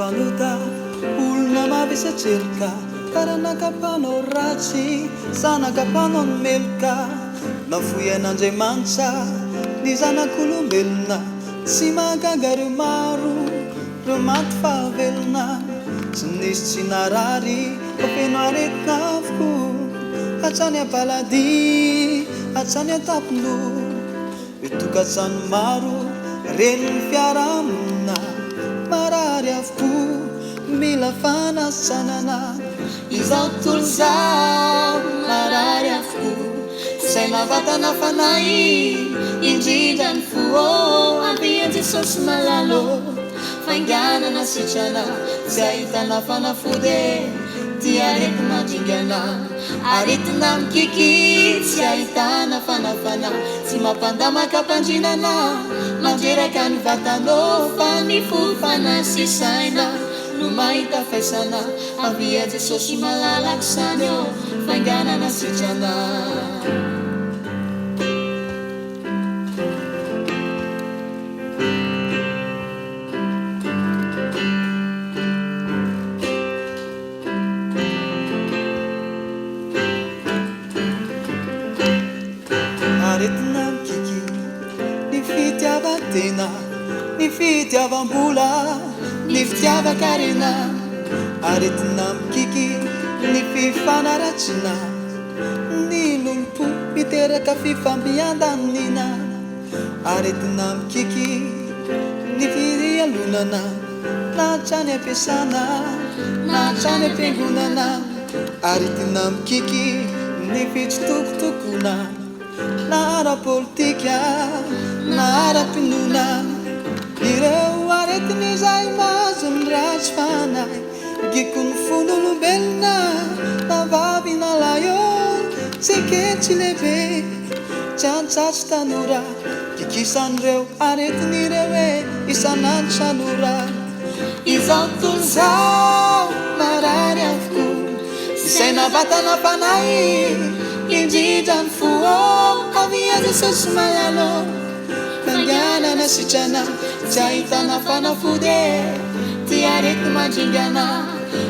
mpanota, olona mavesa-tserika, taranaka mpanao ratsy, zanaka mpanao ny meloka. Nafoy an'Andriamanitra ny zanak'olombelona, tsy mahagaga ireo maro, ireo maty fahavelona. Tsy nisy tsy narary fa feno aretina avokoa, hatrany am-paladia, hatrany an-tampon-doha. Ireo tokantrano maro ren'ny fiarahamonina marary avokoa mila fanasitranana. Izao tontolo izao marary avokoa saina vatana fanahy indrindra ny fo ô Ampian'i Jesosy malala ô fainganana sitrana tsy ahitana fanafody e Ty areti-mandringana Aretina mikiky tsy ahitana fanafana Tsy mampandamaka am-pandrinana Mandreraka ny vatanao Fa ny fo, fanahy sy saina No mahita faisana Avia Jesosy malalako sany ô Fainganana sitrana. Aretina mikiky, ny fitiavan-tena, ny fitiavam-bola, ny fitiavan-karena. Aretina mikiky, ny fifanaratsiana, ny lolompo miteraka fifampiandaniana. Aretina mikiky, ny firialonana. Na hatrany am-piasana, na hatrany am-piangonana, aretina mikiky ny fitsitokotokoana, na ara-politika, na ara-pinoana. Ireo aretina izay mahazo ny ratsy fanahy, gikon'ny fon'olombelona, na vavy na lahy ô, tsy kely tsy lehibe, tsy antsa tsy tanora. Kikisan'ireo aretina ireo e isan'andro isan'ora. Izao tontolo izao marary avokoa. Ny saina vatana fanahy indrindra ny fo ô avia Jesosy malala ô. Fanganana sitrana tsy ahitana fanafody e ty areti-mandringana.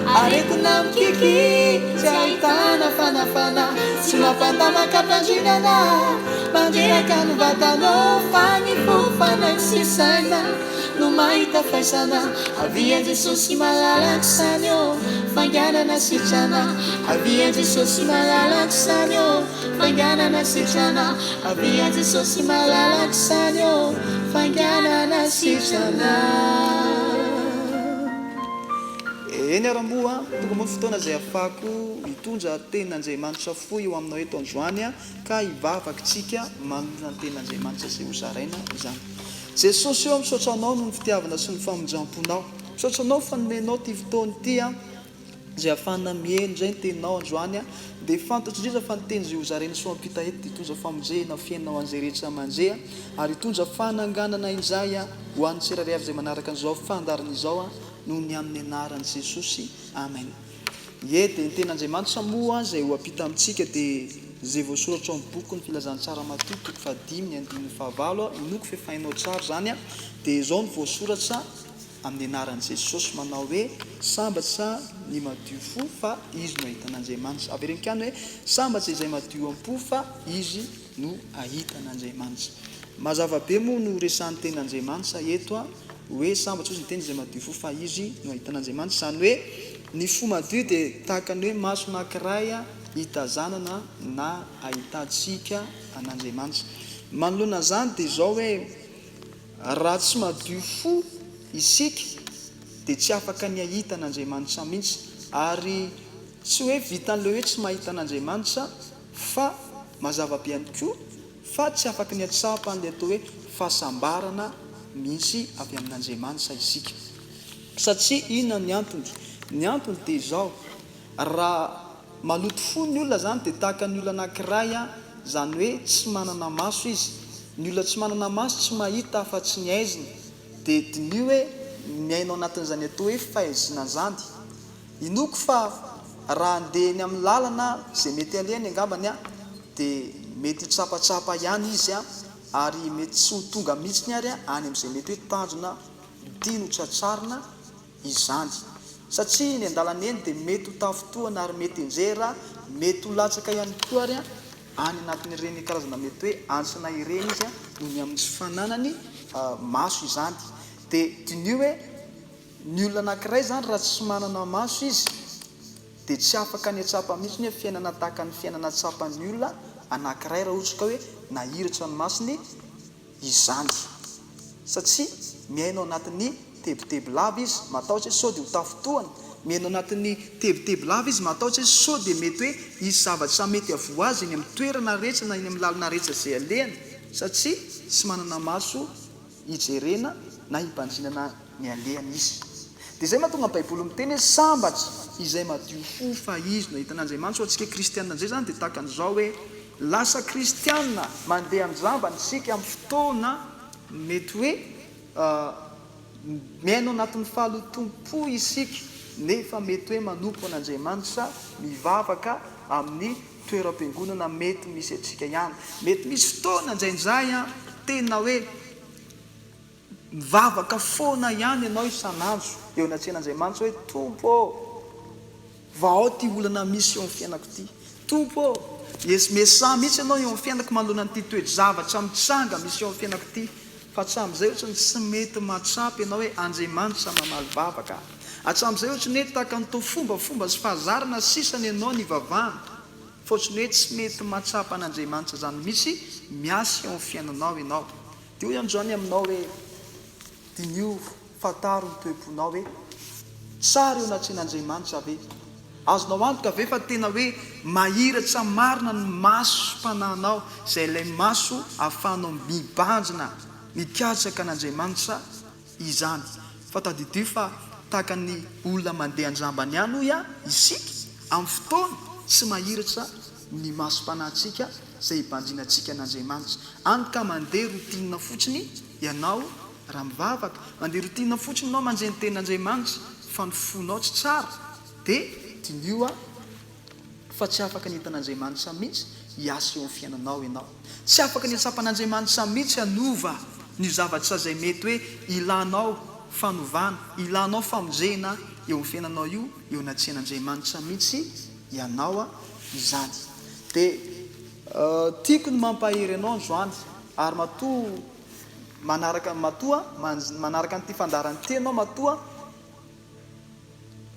Aretina mikiky tsy ahitana fanafana Tsy mampandamaka am-pandrinana Mandreraka ny vatanao Fa ny fo, fanahy sy saina No mahita faisana Avia Jesosy malalako sany ô Fainganana sitrana Avia Jesosy malalako sany ô Fainganana sitrana Avia Jesosy malalako sany ô Fainganana sitrana. Eny ary moa, tonga moa ny fotoana izay ahafahako hitondra tenin'Andriamanitra fohy eo aminao eto androany ka hivavaka tsika manoloana ny tenin'Andriamanitra izay ho zaraina izany. Jesosy ô, misaotra Anao noho ny fitiavana sy ny famindramponao. Misaotra Anao fa nomenao ity fotoana ity izay ahafahana mihaino indray ny teninao androany. Dia fantatro indrindra fa ny teny izay ho zaraina sy ho ampita eto dia hitondra famonjena fiainana ho an'izay rehetra manjeha ary hitondra fananganana indray ho an'ny tsirairay avy izay manaraka an'izao fandaharana izao. noho ny amin'ny anaran'i Jesosy. Amen. Ie, dia ny tenin'Andriamanitra moa izay ho ampita amintsika dia izay voasoratra ao amin'ny bokin'ny Filazantsara Matio toko fahadimy ny andininy fahavalo, inoako fa efa hainao tsara izany, dia izao no voasoratra amin'ny anaran'i Jesosy manao hoe, Sambatra ny madio fo fa izy no hahita an'Andriamanitra. Avereno ihany hoe, Sambatra izay madio am-po fa izy no hahita an'Andriamanitra. Mazava be moa no resahan'ny tenin'Andriamanitra eto hoe sambatra ozy ny teny izay madio fo fa izy no hahita an'Andriamanitra. Izany hoe ny fo madio dia tahaka ny hoe maso anankiray hitazanana na ahitantsika an'Andriamanitra. Manoloana an'izany dia izao hoe raha tsy madio fo isika dia tsy afaka ny hahita an'Andriamanitra mihitsy ary tsy hoe vitan'ilay hoe tsy mahita an'Andriamanitra fa mazava be ihany koa fa tsy afaky ny hatsapa an'ilay atao hoe fahasambarana mihitsy avy amin'Andriamanitra isika. Satria inona ny antony? Ny antony dia izao, raha maloto fo ny olona izany dia tahaka ny olona anankiray izany hoe tsy manana maso izy. Ny olona tsy manana maso tsy mahita afa-tsy ny haizina. Dia diniho hoe miaina ao anatin'izany atao hoe fahaizina izany. Inoako fa raha handeha eny amin'ny lalana izay mety alehany angambany dia mety hitsapatsapa ihany izy ary mety tsy ho tonga mihitsiny ary any amin'izay mety hoe tanjona tiany ho tratrarina. izany. Satria eny an-dalana eny dia mety ho tafintohana ary mety hianjera, mety ho latsaka ihany koa ary any anatin'ireny karazana mety hoe antsana ireny izy noho ny amin'ny tsy fananany maso izany. Dia diniho hoe ny olona anankiray izany raha tsy manana maso izy dia tsy afaka ny hatsapa mihitsy ny hoe fiainana tahaka ny fiainana tsapan'ny olona anankiray raha ohatra ka hoe nahiratra ny masony izany. Satria miaina ao anatin'ny tebiteby lava izy, matahotra hoe sao dia ho tafintohana. Miaina ao anatin'ny tebiteby lava izy, matahotra hoe sao dia mety hoe hisy zavatra mety havoa azy eny amin'ny toerana rehetra na eny amin'ny lalana rehetra izay alehany, satria tsy manana maso hijerena na hibanjinana ny alehany izy. Dia izay mahatonga ny Baiboly miteny hoe sambatra izay madio fo fa izy no hahita an'Andriamanitra. Ho antsika kristiana indray izany dia tahaka an'izao hoe lasa kristiana mandeha an-jambany isika amin'ny fotoana mety hoe miaina ao anatin'ny fahalotoam-po isika nefa mety hoe manompo an'Andriamanitra, mivavaka amin'ny toeram-piangonana mety misy antsika ihany. Mety misy fotoana indraindray tena hoe mivavaka foana ihany ianao isan'andro eo anatrehan'Andriamanitra hoe, Tompo ô, vahao ity olana misy eo amin'ny fiainako ity. Tompo ô, miesmesaha mihitsy ianao eo amin'ny fiainako manoloana an'ity toe-javatra mitranga misy eo amin'ny fiainako ity. Fa hatramin'izay ohatran'ny tsy mety mahatsapa ianao hoe Andriamanitra mamaly vavaka. Hatramin'izay ohatran'ny hoe tahaka ny toa fombafomba sy fahazarana sisa ny anao ny hivavahana. Fa ohatran'ny hoe tsy mety mahatsapa an'Andriamanitra izany mihitsy miasa eo amin'ny fiainanao ianao. Dia hoy androany aminao hoe, Diniho, fantaro ny toe-ponao hoe, tsara eo anatrehan'Andriamanitra ve? Azonao antoka ve fa tena hoe mahiratra marina ny masom-panahinao, izay ilay maso ahafahanao mibanjina, mikatsaka an'Andriamanitra izany? Fa tadidio fa tahaka ny olona mandeha an-jambany ihany hoy aho isika, amin'ny fotoana tsy mahiratra ny masom-panahintsika izay hibanjinantsika an'Andriamanitra. Any ka mandeha routine fotsiny ianao raha mivavaka, mandeha routine fotsiny ianao mandre ny tenin'Andriamanitra fa ny fonao tsy tsara dia diniho fa tsy afaka ny hitan'Andriamanitra mihitsy hiasa eo amin'ny fiainanao ianao. Tsy afaka ny hatsapan'Andriamanitra mihitsy hanova ny zavatra izay mety hoe ilanao fanovana, ilanao famonjena eo amin'ny fiainanao io eo anatrehan'Andriamanitra mihitsy ianao izany. Dia tiako ny mampahery anao androany ary matoa manaraka matoa manaraka an'ity fandaharana ity ianao matoa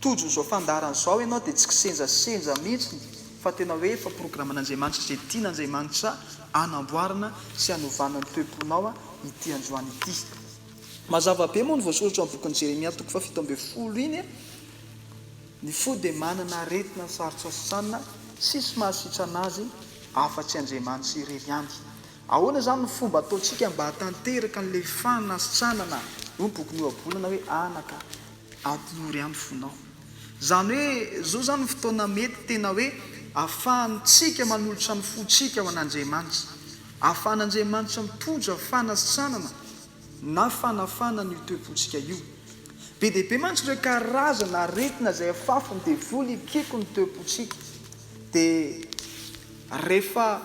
tojo izao fandaharana izao ianao dia tsy kisenjasenja mihitsy fa tena hoe efa programan'Andriamanitra izay tian'Andriamanitra hanamboarana sy hanovana ny toe-ponao ity androany ity. Mazava be moa ny voasoratra ao amin'ny bokin'i Jeremia toko faha 17 iny. Ny fo dia manana aretina sarotra sitranina, tsisy mahasitrana azy afa-tsy Andriamanitra irery ihany. Ahoana izany no fomba ataontsika mba hahatanteraka an'ilay fanasitranana? Hoy ny bokin'ny Ohabolana hoe, Anaka, atolory ahy ny fonao. Izany hoe izao izany ny fotoana mety tena hoe ahafahantsika manolotra ny fontsika ho an'Andriamanitra. Ahafahan'Andriamanitra mitondra fanasitranana na fanafana an'io toe-pontsika io. Be dia be mantsy ireo karazana aretina izay afafin'ny devoly hikiky ny toe-pontsika. Dia rehefa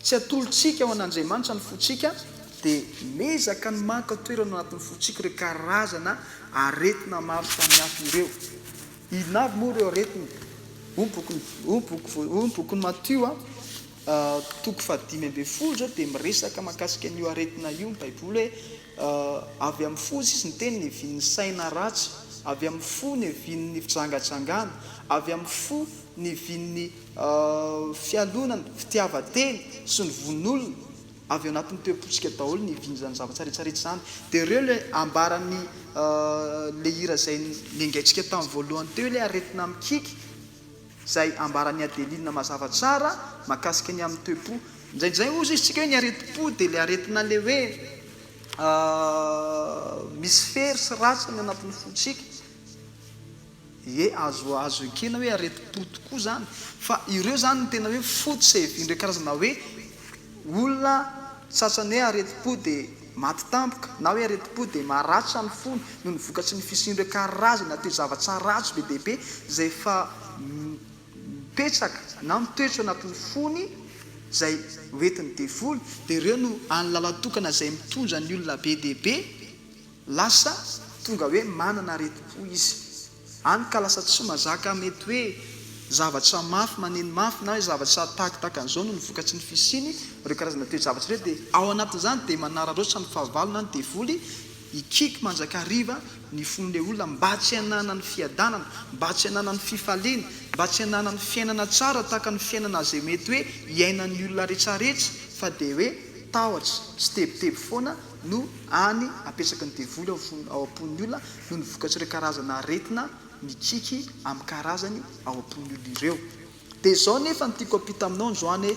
tsy atolotsika ho an'Andriamanitra ny fontsika, dia miezaka ny maka toerana ao anatin'ny fontsika ireo karazana aretina maro samihafa ireo. Inona avy moa ireo aretina? Hoy ny bokin'ny, hoy ny boky, hoy ny bokin'i Matio toko fahadimy ambin'ny folo izao dia miresaka mahakasika an'io aretina io ny Baiboly hoe avy amin'ny fo izy ny teny niavian'ny saina ratsy, avy amin'ny fo niavian'ny fijangajangana, avy amin'ny fo niavian'ny fialonana, fitiavan-tena sy ny vononolona, avy ao anatin'ny toe-pontsika daholo ny niavian'izany zavatra rehetra rehetra izany. Dia ireo ilay ambaran'ny ilay hira izay niaingaintsika tamin'ny voalohany teo ilay aretina mikiky, izay ambaran'i Adeline mazava tsara mahakasika ny amin'ny toe-po. Indraindray hozy izy tsika hoe ny aretim-po dia ilay aretina ilay hoe misy fery sy ratsy ny anatin'ny fontsika. Ie, azo azo ekena hoe aretim-po tokoa izany. Fa ireo izany no tena hoe fototra hevian'ireo karazana hoe olona sasany hoe aretim-po dia maty tampoka na hoe aretim-po dia maratra ny fony noho ny vokatry ny fisian'ireo karazana toe-javatra ratsy be dia be izay efa mipetraka na mitoetra ao anatin'ny fony izay hoentin'ny devoly dia ireo no hany lalan-tokana izay mitondra ny olona be dia be lasa. tonga hoe manana aretim-po izy. Hany ka lasa tsy mazaka mety hoe zavatra mafy maneno mafy na hoe zavatra tahakitaka an'izao noho ny vokatry ny fisiany ireo karazana toe-javatra ireo dia ao anatin'izany dia manararaotra ny fahavalo na ny devoly hikiky mandrakariva ny fon'ilay olona mba tsy hananany fiadanana, mba tsy hananany fifaliana, mba tsy hananany fiainana tsara tahaka ny fiainana izay mety hoe iainan'ny olona retraretra fa dia hoe tahotra sy tebiteby foana no any apetraky ny devoly ao fon ao am-pon'ny olona noho ny vokatr'ireo karazana aretina mikiky amin'ny karazany ao am-pon'ny olona ireo. Dia izao nefa no tiako hampita aminao androany hoe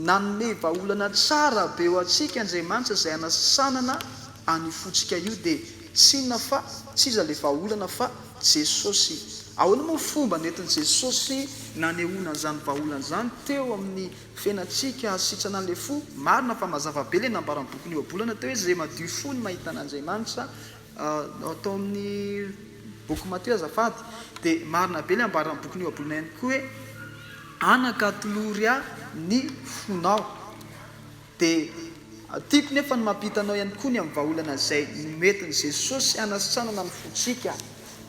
nanome vahaolana tsara be ho antsika Andriamanitra izay hanasanana an'io fontsika io dia tsy inona fa tsy iza ilay vahaolana fa Jesosy. Ahoana moa fomba nentin'i Jesosy nanehoana an'izany vahaolana izany teo amin'ny fiainantsika hasitrana an'ilay fo? Marina fa mazava be ilay nambaran'ny bokin'ny Ohabolana teo hoe izay madio fo no mahita an'Andriamanitra Atao amin'ny boky Matio azafady. Dia marina be ilay ambaran'ny bokin'i Ohabolana ihany koa hoe anaka atolory ahy ny fonao. Dia tiako nefa ny mampita anao ihany koa ny amin'ny vahaolana izay nomentin'i Jesosy hanasitranana ny fontsika.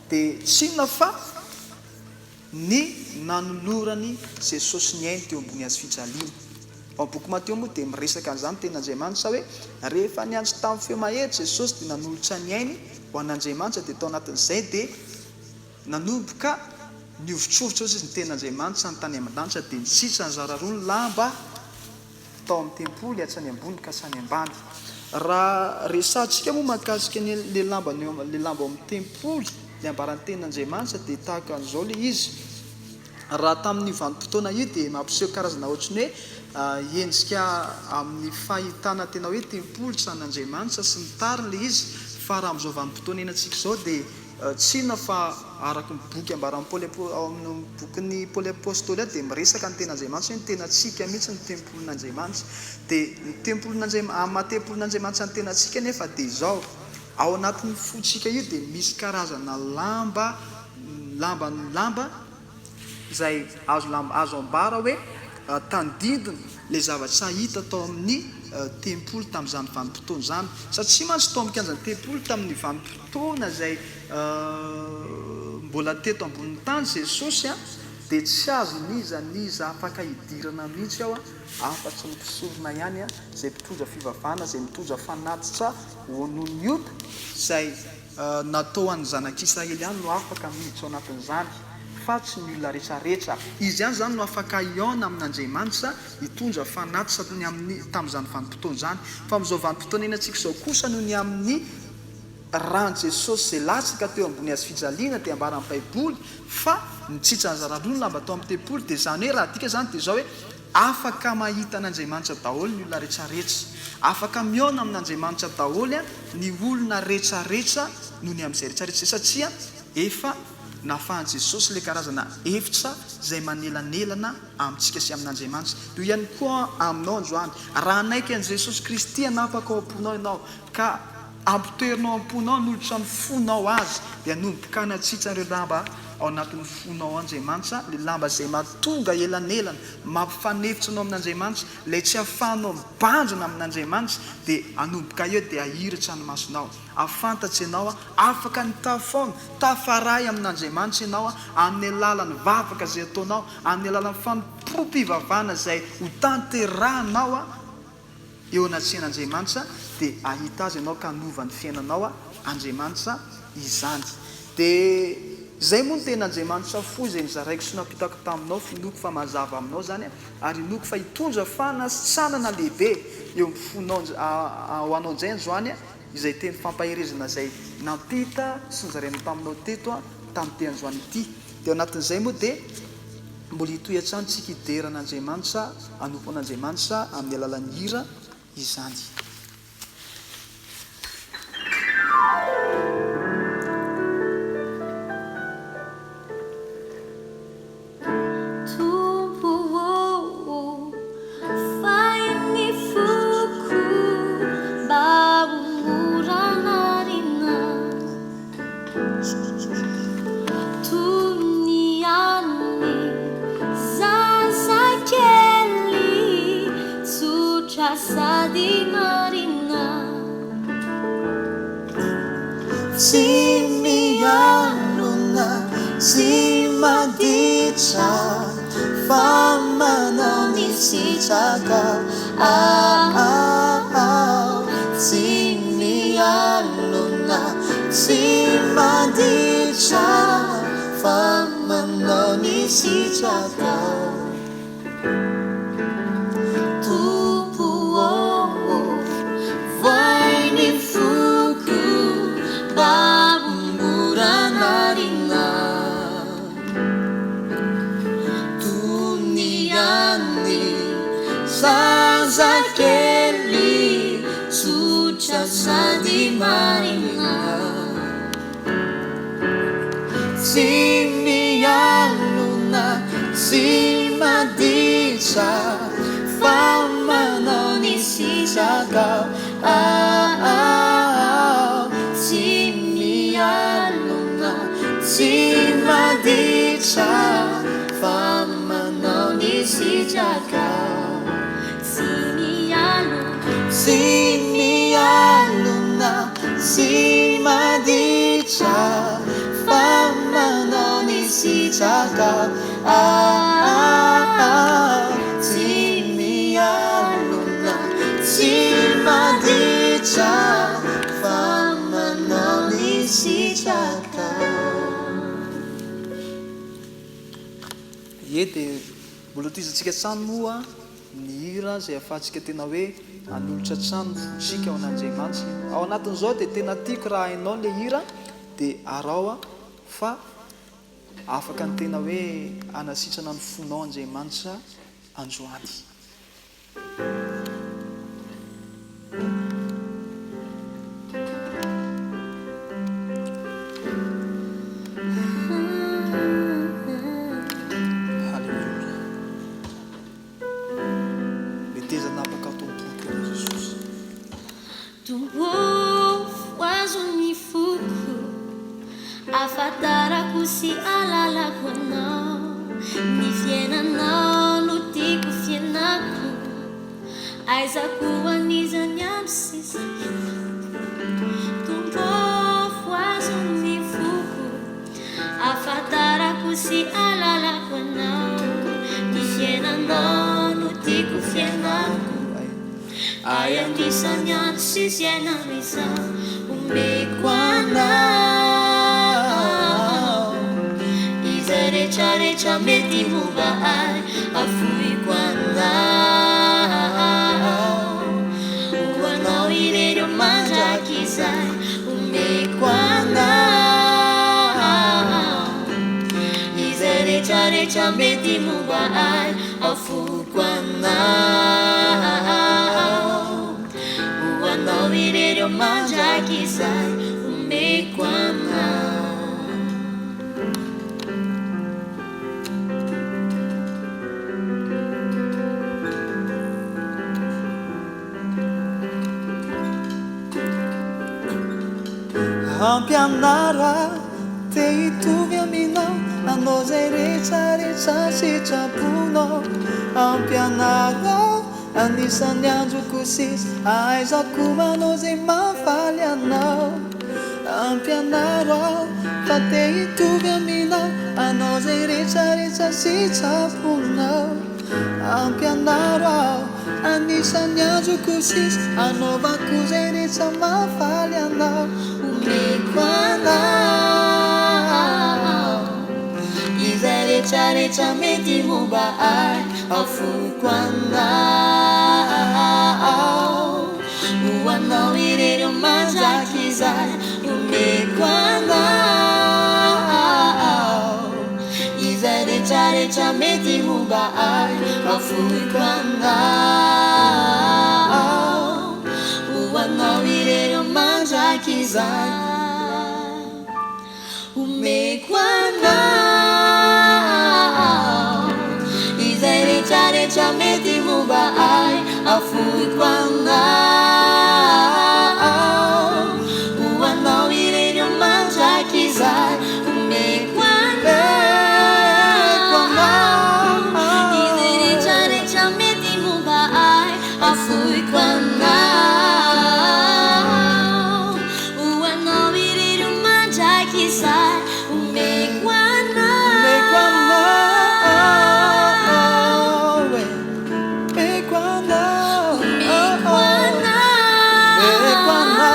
Dia tsy inona fa Ny nanoloran'i Jesosy ny ainy teo ambony hazofijaliana. Ao amin'ny boky Matio moa dia miresaka an'izany ny tenin'Andriamanitra hoe rehefa niantso tamin'ny feo mahery Jesosy dia nanolotra ny ainy ho an'Andriamanitra dia tao anatin'izay dia nanomboka nihovitrovitra hozy izy ny tenin'Andriamanitra ny tany aman-danitra dia nitsitsy nizara roa ny lamba tao amin'ny tempoly hatrany ambony ka hatrany ambany. Raha resahantsika moa mahakasika ny ilay lamba ilay lamba ao amin'ny tempoly, ilay ambaran'ny tenin'Andriamanitra dia tahaka an'izao ilay izy. Raha tamin'io vanim-potoana io dia mampiseho karazana ohatran'ny hoe endrika amin'ny fahitana tena hoe tempoly tran'Andriamanitra sy ny tariny ilay izy fa raha amin'izao vanim-potoana iainantsika izao dia Tsy inona fa araka ny boky ambaran'i Paoly ao amin'ny bokin'i Paoly Apostoly ao dia miresaka ny ten'Andriamanitra hoe ny tenantsika mihitsy no tempolin'Andriamanitra. Dia ny tempolin'Andriamanitra, amin'ny maha tempolin'Andriamanitra ny tenantsika anefa dia izao, ao anatin'ny fontsika io dia misy karazana lamba, lamba, lamba, izay azo azo ambara hoe tandindona ilay zavatra hita tao amin'ny tempoly tamin'izany vanim-potoana izany. Satria mantsy tao amin'ny kianjan'ny tempoly tamin'ny vanim-potoana izay mbola teto ambonin'ny tany Jesosy dia tsy azon'iza n'iza afaka hidirana mihitsy ao afa-tsy ny mpisorona ihany izay mpitondra fivavahana izay mitondra fanatitra ho noho ny ota izay Natao ho an'ny zanak'Israely ihany no afaka miditra ao anatin'izany, fa tsy ny olona rehetrarehetra. Izy ihany izany no afaka hihaona amin'Andriamanitra, hitondra fanatitra ny amin'ny tamin'izany vanim-potoana izany. Fa amin'izao vanim-potoana iainantsika izao kosa, noho ny amin'ny ran'i Jesosy izay latsaka teo ambony hazofijaliana, dia ambaran'ny Baiboly fa nitsitsy an'izany roa ny lamba tao amin'ny tempoly. Dia izany hoe, raha adika izany, dia izao hoe, Afaka mahita an'Andriamanitra daholo ny olona retraretra. Afaka mihaona amin'Andriamanitra daholo ny olona retraretra noho ny amin'izay retraretra izay satria efa nafahan'i Jesosy ilay karazana efitra izay manelanelana amintsika sy amin'Andriamanitra. Io ihany koa aminao androany. Raha hanaiky an'i Jesosy Kristy hanapaka ao am-ponao ianao ka ampitoerinao am-ponao hanolotra ny fonao Azy dia hanomboka hanatsitsa ireo lamba ao anatin'ny fonao ao Andriamanitra, ilay lamba izay mahatonga elanelana, mampifanefitra anao amin'Andriamanitra, ilay tsy ahafahanao mibanjina amin'Andriamanitra, dia hanomboka eo dia hahiratra ny masonao, hahafantatra ianao, afaka ny tafaona, tafaray amin'Andriamanitra ianao amin'ny alalan'ny vavaka izay ataonao, amin'ny alalan'ny fanompoam-pivavahana izay hotanterahanao. eo anatrehan'Andriamanitra dia hahita azy ianao ka hanova ny fiainanao Andriamanitra izany. Dia izay moa ny tenin'Andriamanitra fohy izay nozaraiko sy nampitako taminao, finoako fa mazava aminao izany ary inoako fa hitondra fanasitranana lehibe eo amin'ny fonao ho anao indray androany izay teny fampaherezana izay nampita sy nozaraina taminao teto tamin'ity androany ity. Dia ao anatin'izay moa dia. Mbola hitohy hatrany tsika hidera an'Andriamanitra, hanompo an'Andriamanitra amin'ny alalan'ny hira izany. Tompo ô, fain'ny foko mba ho mora anarina. Toy ny an'ny zazakely tsotra sady marina. Tsy mialona, tsy maditra, fa manao ny sitrakao. Ah, tsy mialona, tsy maditra, fa manao ny sitrakao. Tompo ô, voay ny foko mba ho mora narina. Toy ny an'ny zazakely tsotra sady marina. Tsy mialona, tsy maditra, fa manao ny sitrakao. Ah, tsy mialona, tsy maditra, fa manao ny sitrakao. Tsy mialona, Tsy mialona, tsy maditra, fa manao ny sitrakao. Ah, tsy mialona, tsy maditra, fa manao ny sitrakao. Ie, dia mbola tohizantsika hatrany moa ny hira izay ahafahantsika tena hoe hanolotra hatrany ny fontsika ho an'Andriamanitra. Ao anatin'izao dia tena tiako raha hainao ilay hira dia araho fa afaka ny tena hoe hanasitrana ny fonao Andriamanitra androany. Haleloia. Meteza hanapaka ato am-poko ianao Jesosy. Tompo ô, voazo ny foko, ahafantarako sy ahalalako Anao. Ny fiainanao no tiako fiainako, aiza koa an'iza ny andro sisa iainako. Tompo ô, voazo ny foko, ahafantarako sy ahalalako Anao. Ny fiainanao no tiako fiainako. Ay anisan'ny andro sy fiainana izao omeko anao izay rehetrarehetra mety momba ahy afoiko anao ho anao irery eo mandrakizay omeko anao izay rehetrarehetra mety momba ahy afoiko anao ho anao irery eo mandrakizay omeko anao. Ampianaro aho te hitovy aminao, hanao izay rehetra rehetra sitraponao. Ampianaro aho anisan'ny androko sisa, ahaizako manao izay mahafaly anao. Ampianaro aho fa te hitovy aminao, hanao izay rehetra rehetra sitraponao. Ampianaro aho anisan'ny androko sisa, hanaovako izay rehetra mahafaly anao. Omeko anao izay rehetra rehetra mety momba ahy afoiko anao ho anao irery eo mandrakizay omeko anao izay rehetra rehetra mety momba ahy afoiko anao ho anao irery eo mandrakizay omeko anao izay rehetra rehetra mety momba ahy afoiko anao ho anao irery eo mandrakizay omeko anao izay rehetra rehetra mety momba ahy afoiko anao ho anao mandrakizay omeko anao. Omeko anao e. Omeko anao. Omeko anao. Omeko anao.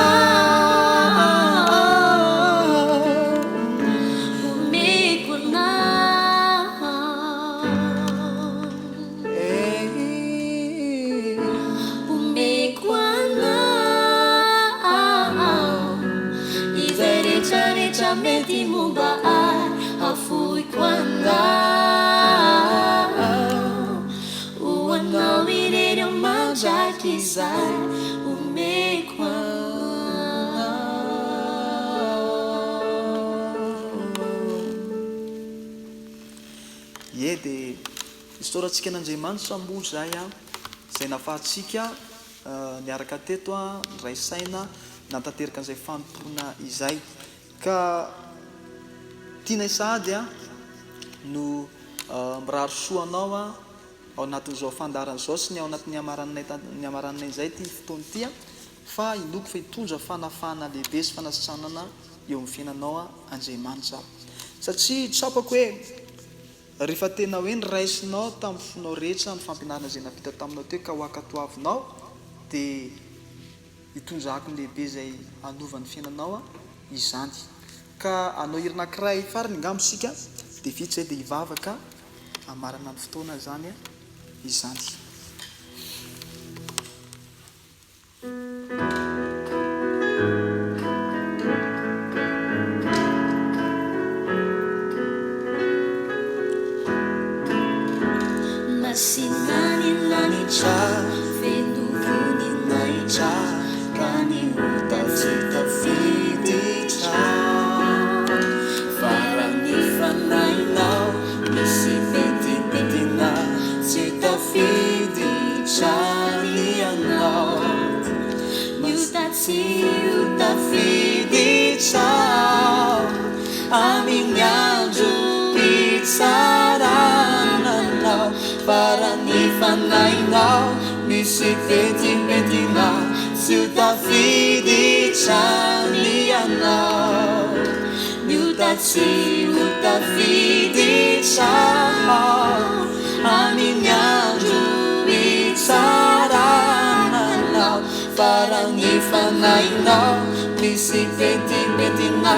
Omeko anao. Hey. Omeko anao izay rehetra rehetra mety momba ahy afoiko anao. Ho anao irery aho mandrakizay omeko anao. Ie dia isaorantsika an'Andriamanitra moa izay an, izay nahafahantsika niaraka teto an, niray saina nanatanteraka an'izay fanompoana izay. Ka tianay sahady an no mirary soa anao an ao anatin'izao fandaharana izao sy ny ao anatin'ny hamarananay ny hamarananay izay ity fotoana ity an, fa inoako fa hitondra fanafahana lehibe sy fanasitranana eo amin'ny fiainanao Andriamanitra. Satria tsapako hoe rehefa tena hoe noraisinao tamin'ny fonao rehetra ny fampianarana izay nampita taminao teo ka ho ankatoavinao dia hitondra akony lehibe izay hanova ny fiainanao izany. Ka hanao hira anankiray farany angamba isika dia vita izay dia hivavaka hamarana ny fotoana izany izany. Masina ny lanitra, feno voninahitra, ka ny ota tsy tafiditra. Fa raha ny fanahinao misy pentimpentina, tsy tafiditra ny anao. Ny ota tsy ho tafiditra Amin'ny androm-pitsarana anao. Fa raha ny fanahinao misy pentimpentina, tsy ho tafiditra ny anao. Ny ota tsy ho tafiditra Amin'ny androm-pitsarana anao. Fa raha ny fanahinao misy pentimpentina,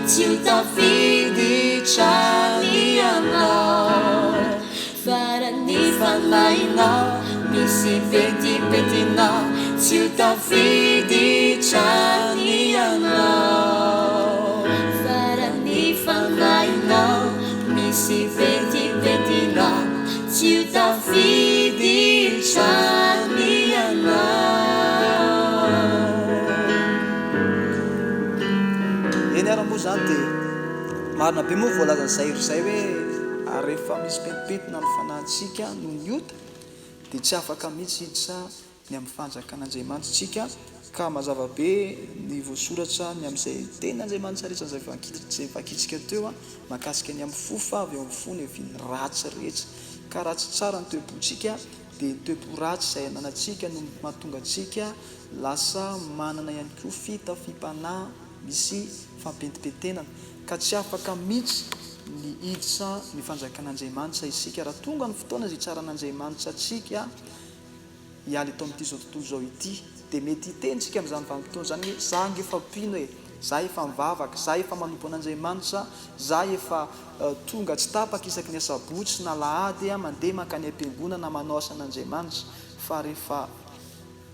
tsy ho tafiditra ny anao. Fa raha ny fanahinao misy pentimpentina, tsy ho tafiditra ny anao. Fa raha ny fanahinao misy pentimpentina, tsy ho tafiditra ny anao. Eny ary moa izany dia marina be moa ny voalazan'i Zaïre izay hoe rehefa misy pentimpentina ny fanahintsika noho ny ota dia tsy afaka mihitsy hiditra ny amin'ny fanjakan'Andriamanitra isika ka mazava be ny voasoratra ny amin'izay tenin'Andriamanitra rehetra izay izay vakintsika teo mahakasika ny amin'ny fo fa avy ao amin'ny fo no hiavian'ny ratsy rehetra ka raha tsy tsara ny toe-pontsika dia ny toe-po ratsy izay ananantsika no mahatonga antsika lasa manana ihany koa fitafiam-panahy misy fampentipentenana ka tsy afaka mihitsy ny hiditra ny fanjakan'Andriamanitra isika raha tonga ny fotoana izay hitsaran'Andriamanitra antsika hiala eto amin'ity izao tontolo izao ity dia mety hiteny isika amin'izany vanim-potoana izany hoe za ange efa mpino e, za efa mivavaka, za efa manompo an'Andriamanitra, za efa tonga tsy tapaka isaky ny asabotsy na alahady mandeha mankany am-piangonana manao asan'Andriamanitra fa rehefa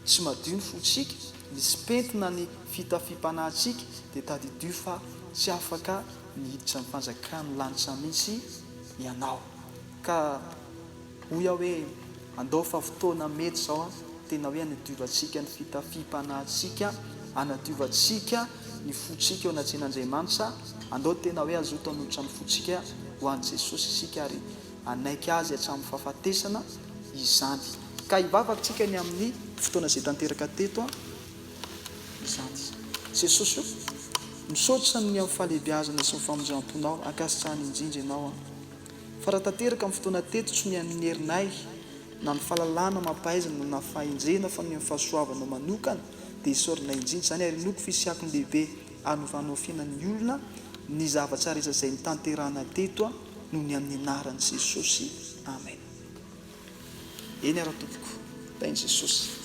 tsy madio ny fontsika, misy pentina ny fitafiam-panahintsika dia tadidio fa tsy afaka ny hiditra ny fanjakan'ny lanitra mihitsy ianao ka Hoy aho hoe, Andao fa fotoana mety izao an, tena hoe hanadiovantsika ny fitafiam-panahintsika, hanadiovantsika ny fontsika eo anatrehan'Andriamanitra, andao tena hoe hazoto hanolotra ny fontsika ho an'i Jesosy isika ary hanaiky Azy hatramin'ny fahafatesana izany. Ka hivavaka isika ny amin'ny fotoana izay tanteraka teto an, izany. Jesosy o, misaotra ny amin'ny fahalehibiazana sy ny famindram-ponao, ankasitrahana indrindra Ianao an. Fa raha tanteraka amin'ny fotoana teto tsy ny an'ny herinay na ny fahalalana amam-pahaizana na fahendrena fa ny amin'ny fahasoavanao manokana dia isaorana indrindra izany ary inoako fa hisy akony lehibe hanovanao fiainan'ny olona ny zavatra rehetra izay notanterahana teto noho ny amin'ny anaran'i Jesosy. Amen. Eny ara tompoko. Tahin'i Jesosy.